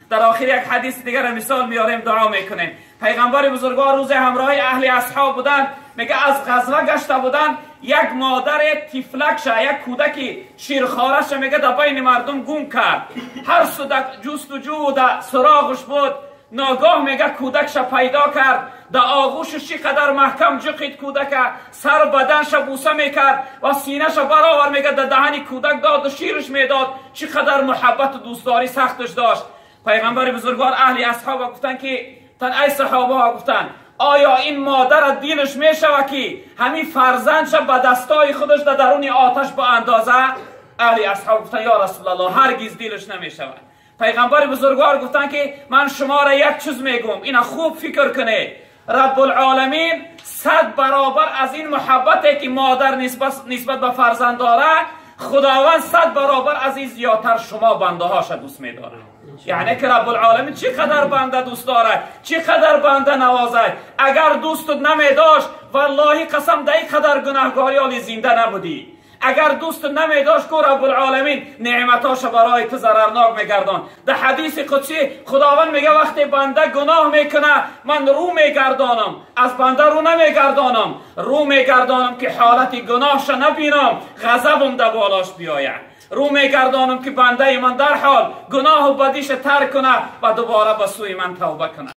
در آخر یک حدیث دیگر مثال میاریم، دعا میکنیم. پیغمبر بزرگوار روز همراه اهل اصحاب بودن، میگه از غزوه گشته بودن، یک مادر تیفلک شه، یک کودکی شیرخواره شه، میگه در بین مردم گم کرد. هر سو جستجو در سراغش بود، ناگاه میگه کودکش پیدا کرد، در آغوشش چقدر محکم جقید کودک، سر بدنش بوسه میکرد و سینه‌ش برآور، میگه در دهن کودک داد و شیرش میداد. چقدر محبت و دوستداری سختش داشت. پیغمبر بزرگوار اهل اصحاب گفتن که تن ای صحابه ها گفتن آیا این مادر دینش میشوه که همین فرزندش به دستای خودش در درون آتش با اندازه؟ اهل اصحاب گفتن یا رسول الله هرگز دلش نمیشوه. پیغمبر بزرگوار گفتن که من شما را یک چیز میگم، اینا خوب فکر کنه. رب العالمین 100 برابر از این محبتی که مادر نسبت به فرزند داره، خداوند 100 برابر از این زیادتر شما بنده هاش دوست میداره. یعنی که رب العالمین چقدر بنده دوست داره، چقدر بنده نوازه. اگر دوست نمیداشت والله قسم در این قدر گناهگاری حالی زنده نبودی. اگر دوست نمیداشت که رب العالمین نعمتاش برای تو ضررناک میگردان. در حدیث قدسی خداوند میگه وقتی بنده گناه میکنه من رو میگردانم، از بنده رو نمیگردانم، رو میگردانم که حالت گناهش نبینم، غضبم در بالاش بیاید. رو میگردانم که بنده من در حال گناه و بدیش ترک کنه و دوباره به سوی من توبه کنه.